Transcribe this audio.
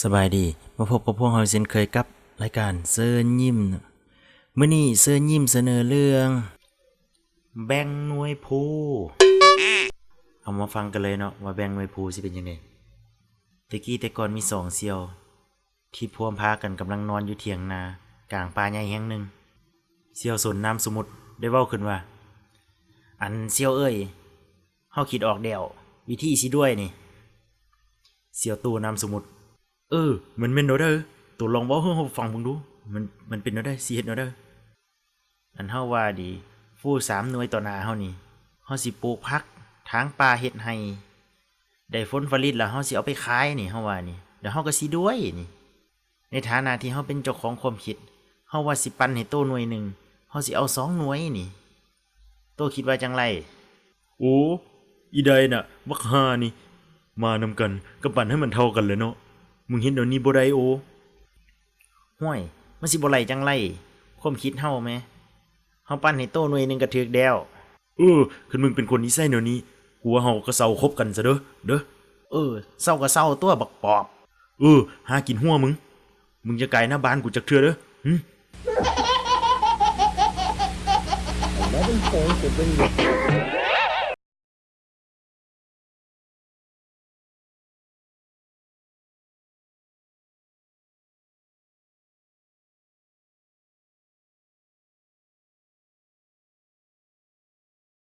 ສະບາຍດີ ມາພົບກັບພວກເຮົາເຊັ່ນເຄີຍກັບລາຍການເຊີນຍິ້ມ. ມື້ນີ້ເຊີນຍິ້ມສະເໜີເລື່ອງ ແບ່ງໜ່ວຍພູ. ເຮົາມາຟັງກັນເລີຍເນາະ ວ່າແບ່ງໜ່ວຍພູຊິເປັນຈັ່ງໃດ. ແຕ່ກີ້ແຕ່ກ່ອນມີສອງສ່ຽວ ທີ່ພວມພາກັນກຳລັງນອນຢູ່ຖຽງນາກາງປ່າໃຫຍ່ແຫ່ງໜຶ່ງ. ສ່ຽວສົນນາມສົມມຸດໄດ້ເວົ້າຂຶ້ນວ່າ ອັນສ່ຽວເອີຍ, ເຮົາຄິດອອກແລ້ວ ວິທີຊິດ້ວຍນີ້. ສ່ຽວໂຕ້ນາມສົມມຸດ, ເອີ ມັນແມ່ນແນວໃດ? ໂຕລອງເວົ້າໃຫ້ເຮົາຟັງເບິ່ງດູ, ມັນ ມັນເປັນແນວໃດ? ຊິເຮັດແນວໃດ? ອັນເຮົາວ່າດີ, ຟູສາມໜ່ວຍຕໍ່ໜ້າເຮົານີ້, ເຮົາຊິປູກຜັກ, ຖາງປ່າ, ເຮັດໄຮ່, ໄດ້ຜົນຜະລິດແລ້ວເຮົາຊິເອົາໄປຂາຍນີ້, ເຮົາວ່ານີ້, ແລ້ວເຮົາກໍຊິດ້ວຍນີ້. ໃນຖານະທີ່ເຮົາເປັນເຈົ້າຂອງຄວາມຄິດ, ເຮົາວ່າຊິປັນໃຫ້ໂຕໜ່ວຍໜຶ່ງ, ເຮົາຊິເອົາສອງໜ່ວຍນີ້. ໂຕຄິດວ່າຈັ່ງໃດ? ໂອ ອີໃດນະ, ບັກຫ່ານີ້, ມານຳກັນກໍປັນໃຫ້ມັນເທົ່າກັນແຫຼະເນາະ. ມຶງເຮັດແນວນີ້ບໍ່ໄດ້ໂອ. ຫ້ວຍ, ມັນຊິບໍ່ໄດ້ຈັ່ງໃດ? ຄວາມຄິດເຮົາແມ, ເຮົາປັນໃຫ້ໂຕໜ່ວຍໜຶ່ງກໍຖືກແລ້ວ. ເອີ, ຄັນມຶງເປັນຄົນນິໄສແນວນີ້, ກູວ່າເຮົາກໍເຊົາຄົບກັນຊະເດີ, ເດີ. ເອີ, ເຊົາກໍເຊົາຕົວະ ບັກປອບ. ເອີ, ຫາກິນຫົວມຶງ. ມຶງຢ່າກາຍໜ້າບ້ານກູຈັກເທື່ອເດີ. ຫຶ? Eleven points have been missed.